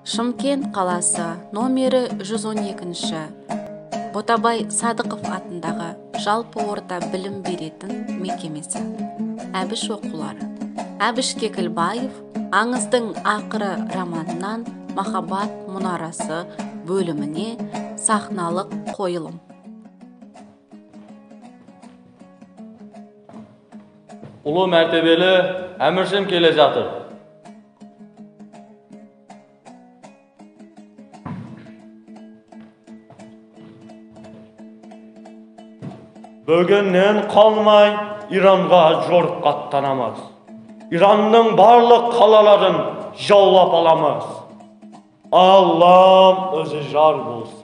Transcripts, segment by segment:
Шымкент қаласы, номері 112-ші Ботабай Садықов атындағы жалпы орта білім беретін мекемесі. Әбіш оқулары. Әбіш Кекілбаев Аңыздың ақыры романынан Махаббат мұнарасы бөліміне сахналық қойылым. Ұлы мәртебелі әміршім келе жатыр. Бүгіннен қалмай Иранға жорыққа аттанамыз. Иранның барлық қалаларын жаулап аламыз. Аллам өзі жар болсын.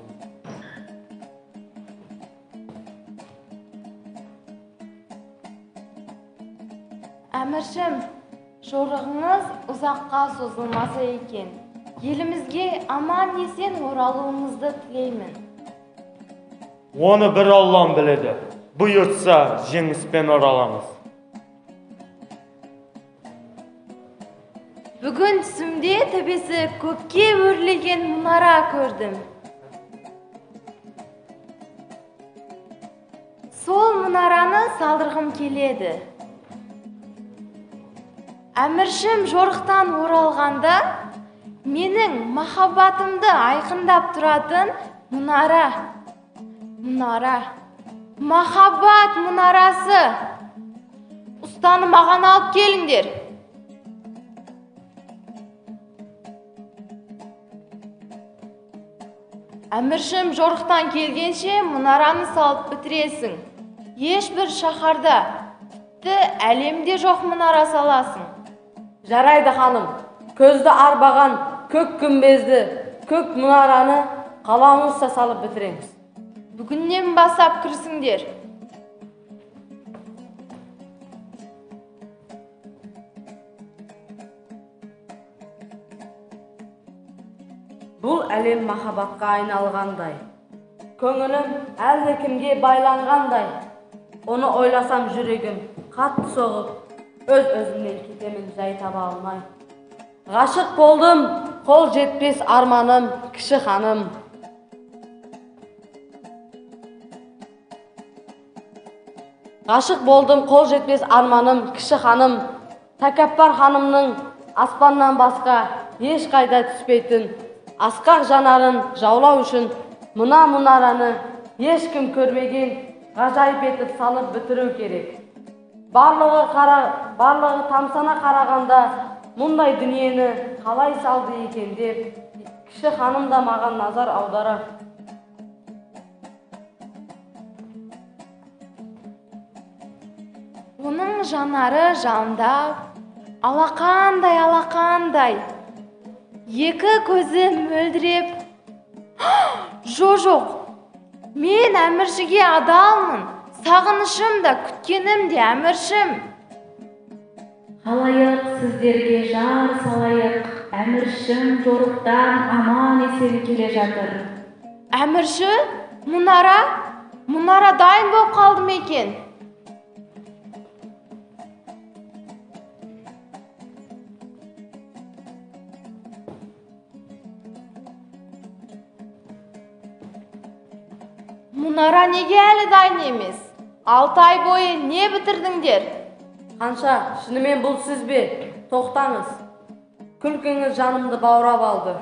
Әміршім, жорығыңыз ұзаққа созылмаса екен. Елімізге аман-есен оралуыңызды тілеймін. Оны бір Аллам біледі. Бұйыртса, жеңіспен ораламыз. Бүгін түсімде төбесі көкке өрлеген мұнара көрдім. Сол мұнараны салдырғым келеді. Әміршім жорықтан оралғанда менің махаббатымды айқындап тұратын мұнара. Мұнара. Махаббат мұнарасы. Ұстаны маған алып келіңдер. Әміршім жорықтан келгенше мұнараны салып бітіресің. Ешбір шаһарда, тіпті әлемде жоқ мұнара саласың. Жарайды, ханым. Көзді арбаған көк күмбезді, көк мұнараны қалауыңызша салып бітіреміз. Бүгіннен бастап кірісіңдер. Бұл әлем махаббатқа айналғандай. Көңілім әлдекімге байланғандай. Оны ойласам жүрегім қатты соғып, өз-өзімнен кетемін жай таба алмай. Ғашық болдым, қол жетпес арманым, кіші ханым. Ғашық болдым, қол жетпес арманым, кіші ханым. Тәкаппар ханымның аспаннан басқа ешқайда түспейтін асқақ жанарын жаулау үшін мына мұнараны ешкім көрмеген ғажайып етіп салып бітіру керек. Барлығы тамсана қарағанда мұндай дүниені қалай салды екен деп кіші ханым да маған назар аударар. Оның жанары жалындап, алақандай алақандай, екі көзі мөлдіреп. Жоқ, мен әміршіге адалмын, сағынышым да күткенім де әміршім. Халайық, сіздерге жар салайық, әміршім жорықтан аман-есен келе жатыр. Әмірші, мұнара дайын болып қалды ма екен? Мұнара неге әлі дайын емес? 6 ай бойы не бітірдіңдер? Қанша, шынымен бұл сіз бе? Тоқтаңыз. Күлкіңіз жанымды баурап алды.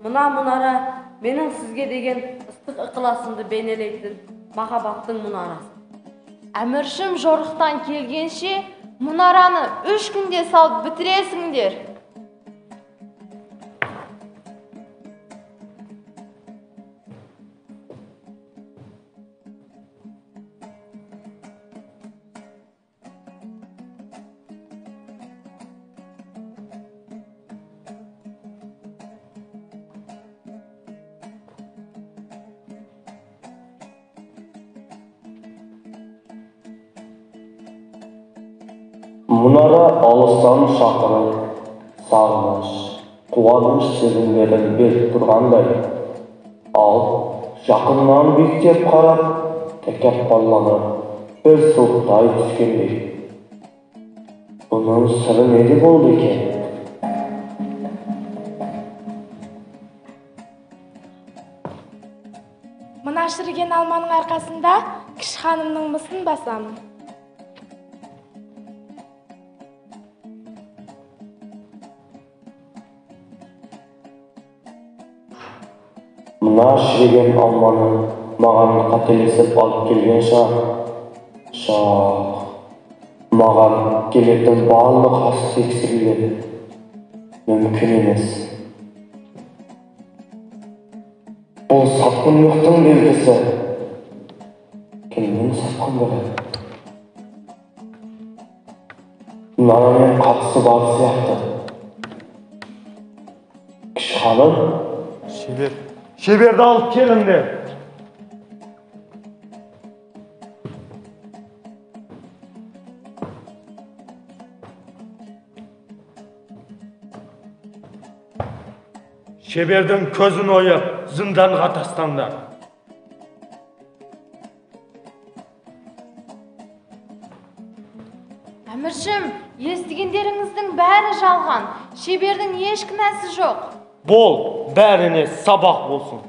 Мына мұнара менің сізге деген ыстық ықыласымды бейнелейтін махаббаттың мұнарасы. Әміршім жорықтан келгенше мұнараны 3 күнде салып бітіресіңдер. Мұнара алыстан шақырып, сағыныш, қуаныш сезімдерін беріп тұрғандай, ал жақыннан биіктеп қарап, тәкаппарланып, бір сылқтай түскендей. Бұның сыры неде болды екен? Мына шіріген алманың арқасында кіші ханымның мысын басамын. Мына шіріген алманы маған қателесіп алып келген шығар. Жоқ, маған келетін барлық ас тексеріледі. Мүмкін емес. Бұл сатқындықтың белгісі. Кімнің сатқындығы? Мынамен қатысы бар сияқты. Кіші ханым? Шебер, шеберді алып келіңдер. Шебердің көзін ойып, зынданға тастаңдар. Әміршім, естігендеріңіздің бәрі жалған. Шебердің еш кінәсі жоқ. Бол, бәріне сабақ болсын.